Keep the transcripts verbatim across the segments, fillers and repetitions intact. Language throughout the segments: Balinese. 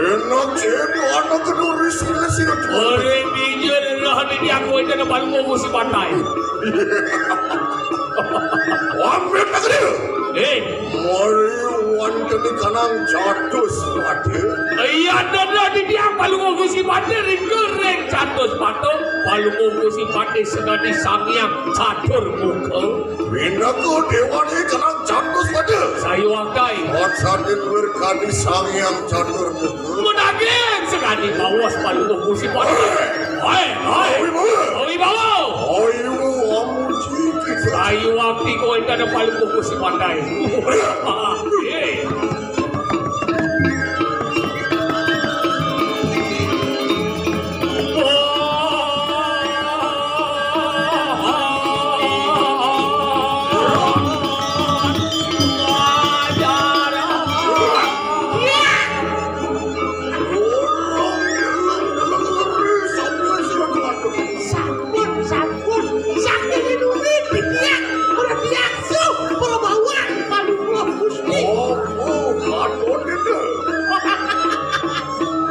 Enak cedok anak kedua ris ris itu. Ore bijil roh di aku itu depan mau musim pantai. Wamit negeri. Eh, mari wonten ing kanang catus pade. Iya, dada di tiang palu Gusti Pade ringkering catus patung. Palu Gusti Pade senadi Sang Hyang Catur Muka. Pinaka dewane kanang catus pade. Sayuwakti. Satin wir kadi Sang Hyang Catur Muka. Menagih senadi bawas palu Gusti Pade. Hai, hai. Awi bawa. Awi bawa. Ayu amuji kita. Ayu api kau itu ada palu Gusti Pade. Eh. Sampun, sampun. Saking inune titiang, para tiyaksa, para bawan, panuwun Gusti. Oh, oh, katon itu.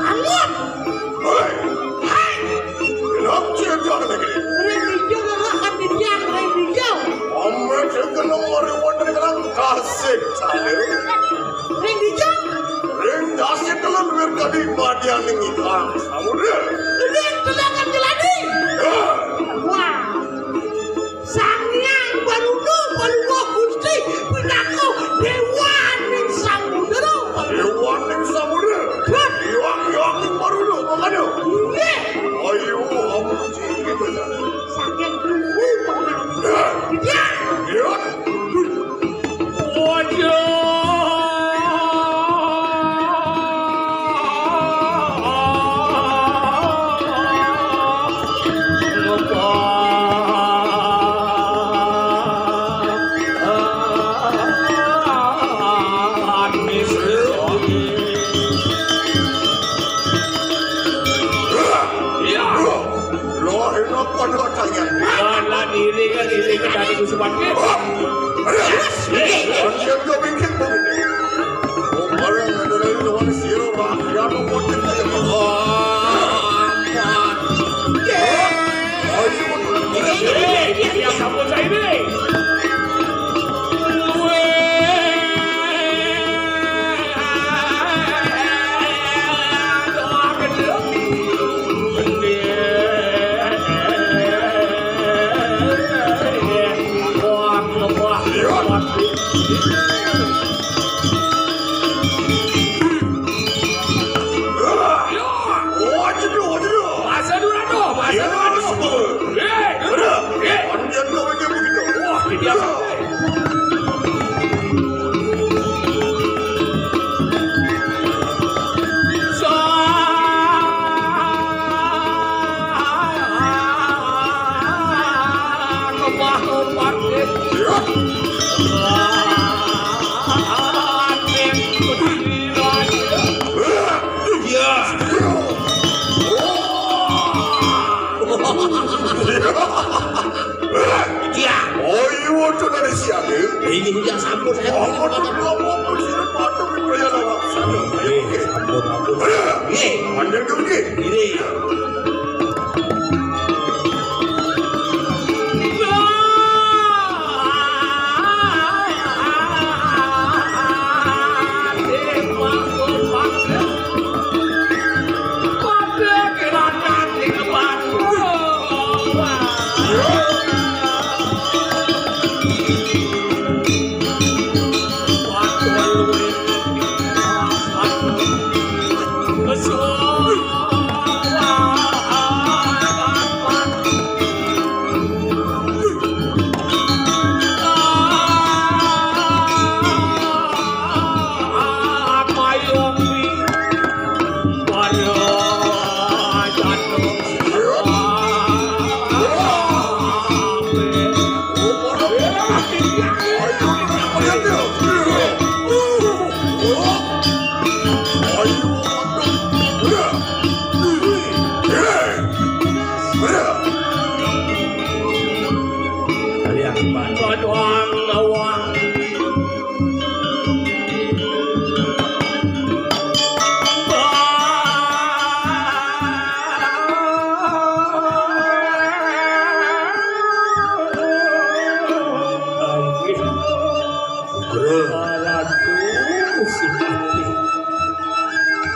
Amun. Hei. Hei. Kenapa cerita lagi? Ring dija ngerahkan titiang, ring dija. Amat saya kena mari wonten kerang kasih, saya. Ring dija. Ring kasih kalian berkadi badian ini, Kang. Samudra. Ring telangan jeladi. Ya. Wah. Sang Hyang Baruna, Palungguh Gusti, pinaka Dewaning Samudra. Dewaning Samudra. Hah? Hyang, Hyang Baruna, makanya. Inggih. Ayo, amuji kita. Saking tunggu, Pak. Ya. Ya. Lah, enak pada katanya. Lah, lah, diri kan, diri kan, dadi kusupan. Yes, yes. Kan dia tuh bikin tuh. Oh, barang ada dari luar siro, Pak. Ya, mau kotek aja. Oh, ampun. Ayo, ini, ini, ini, ini, ini, ini. Iya. Oh, iya, waduh, dari siang, ya. Ini hujan sampun, saya. Apa tuh, apa pun sih, patuh, ya, lah. Eh, ampun, ampun. Iya. Iya. Panjang tuh, ini. Ini.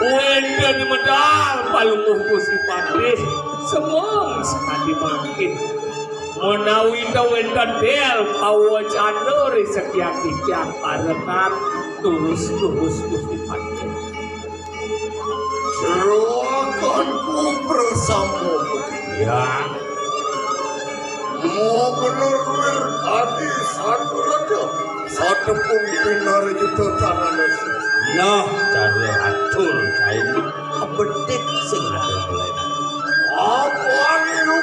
Wénten medal Palungguh Gusti Patih, semeng sakadi mangkin. Menawi ta wénten dél pawacana ri sekian titiang parenan, terus-terus Gusti Patih. Juragan Kubra Sambo. Ya. Mau bener wir tadi satu raja, satu pun pinar juta tanah nasi. Nah, cara atur kain bedik sing ada mulai. Apa anu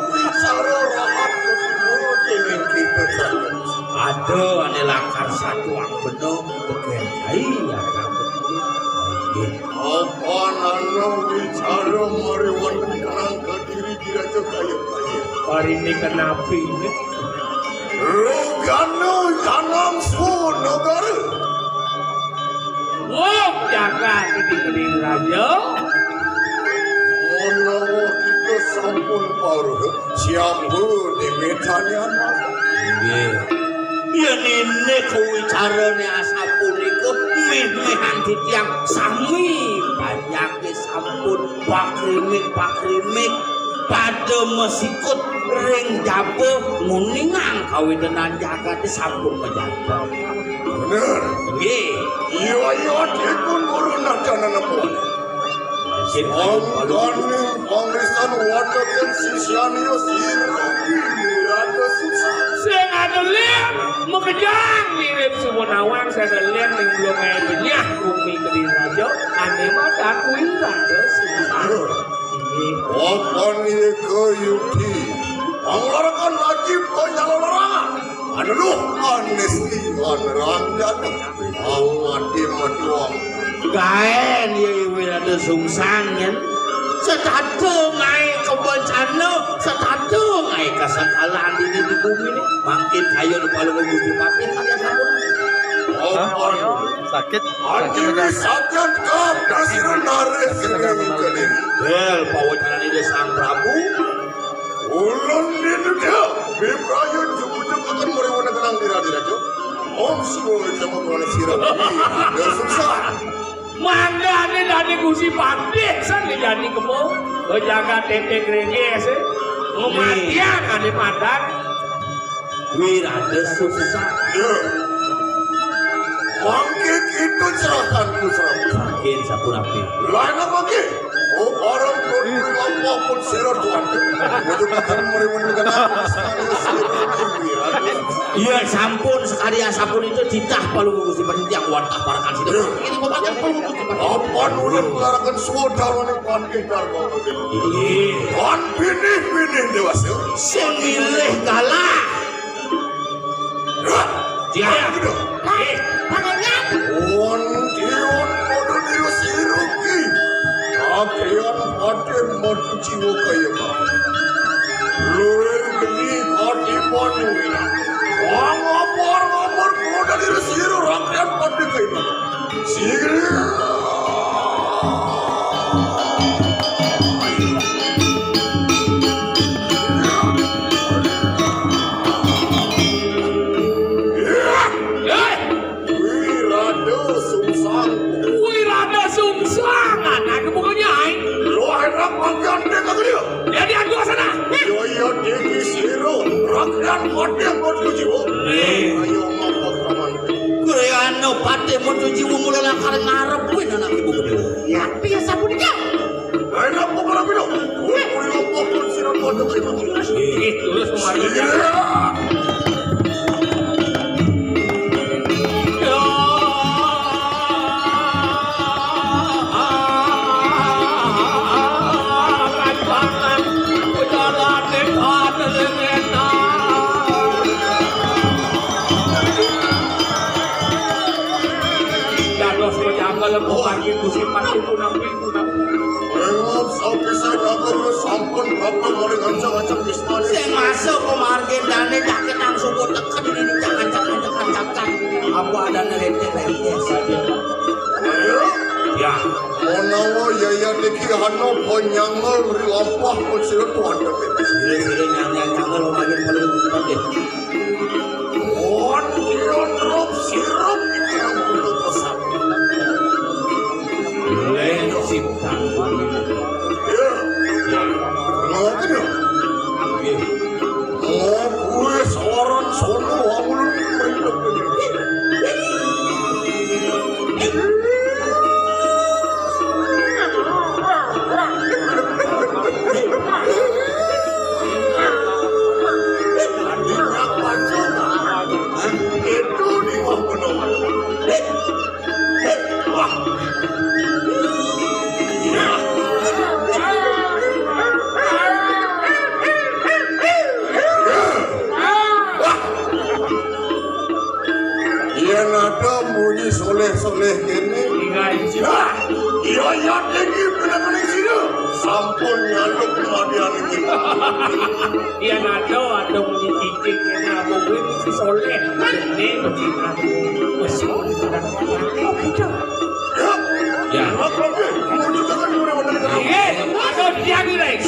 bicara rahat ketemu dengan kita saja? Ada ane lakar satu ang bener, bagian cai ya. Apa nana bicara mariwan kenang ke diri diraja kaya-kaya? Hari ini kenapi ini? Rugana tanam sun negara. Wah, jaga di kening raja. Menawa kita sampun paruh, siapa di metanya? Nggih. Yen ini kuwi carane asapunika, meh-mehan titiang sami banyake sampun pakrimik-pakrimik pada mesikut ring jaba nguningang kawidenan jagate sampun majanten. Bener. Nggih. Iya, iya, dipun urun nadana nepuan. Sing Angkane pangrisan wadaken sisyan ya sira iki, Rada Sisa. Sing ada lien, makejang mirip Sumenawang, sing ada lien ning Blungae Benyah, bumi Kediri Raja, ane madan kuwi Rada Sisa. Nggih. Wapan yeka yukti, panglarakan lagi penyalarakan. Aduh, anis iwan ranjat. Angadi meduang. Gaen ya iwe ada sungsang, yen. Setata ngae kebencana, setata ngae kesekalan ini di bumi ini. Mangkin kayo di Palungguh Gusti Patih kalian sampun. Hah? Sakit? Sakit, Anjing Raden. Sakit kau kasih narik sendiri. Bel, pawacanan ini Sang Prabu. Ulun di dunia, Bibrayu cukup-cukup akan meriwanakan dira-dira, Cuk. Om suruh sama kawan sirah. Ya susah. Mangga ane dadi Gusti Patih, san dijadi kebo. Bejaga tempe greges, eh. Kematian ane madan. Wirada susah. Ya. Mangke kita serahkan ku serahkan. Mangke sampun api. Lain apa ke? Oh, orang pun apa pun sira tuan. Untuk akan merimun dengan aku sekali sira. Iya, sampun sekali sampun itu titah Palungguh Gusti Patih yang wantah parakan sida. Iya. Ini kok pakai Palungguh Gusti Patih? Apa nulung larakan suara nih Pandita Bangkit? Iya. Kan pinih-pinih dewasa. Sing milih galah. Dia. Lah, pangannya. Won, Dion, Modon, Dion, Siruki. Pakaian Paten Madu Jiwa kaya banget. Luwih geni Paten Madu. Wong ngopor-ngopor kuda diri siru rakyat Paten kaya banget. Siru. Wirada Sungsang. Wirada Sungsang, anak bukannya ai. Lo enak makan deh kagak dia. Jadi aku sana. Yo yo diki siro, rakyat mati yang mau tujuh. Ayo ngapa kaman. Kowe anu Patih Mutu Jiwa mula lakar ngarep kuwi anak ibu gede. Ya, piye sapunika? Ayo apa malam itu? Kowe kuwi apa pun sira padha terima. Ih, terus kemarin. Iya. Dados kejanggalan pemargi musim pasti punampi punampi. Lewat sapi saya dapat sampun bapak oleh kancang-kancang istana. Sing masuk pemargi dane jaket langsung kok teken ini jangan-jangan jangan-jangan. Apa ada ngerentek-rentek saja? Ya. Menawa yaya niki ana panyangal ri lampah pun sira tuan dapet. Sira-sira nyanyi-nyanyi lo makin perlu dipakai. Mon, Dion, Rob, Sirup, iki yang untuk pesan. Sing tangkon. Ya. Ya. Ngoten ya. Nggih. Oh, kuwi sawaran sono, aku lho. Itu di bawah gunung. Wah. Yen ada munyi soleh-soleh kene, ingat. Wah, iya, iya, iki bener-bener sini. Sampun nyaluk kematian iki. Yen ada, ada munyi cicing kene, apa kuwi mesti soleh. Ini mesti mati. Wes, oh, gitu. Ya. Nggih, aduh, dia nih, Lex.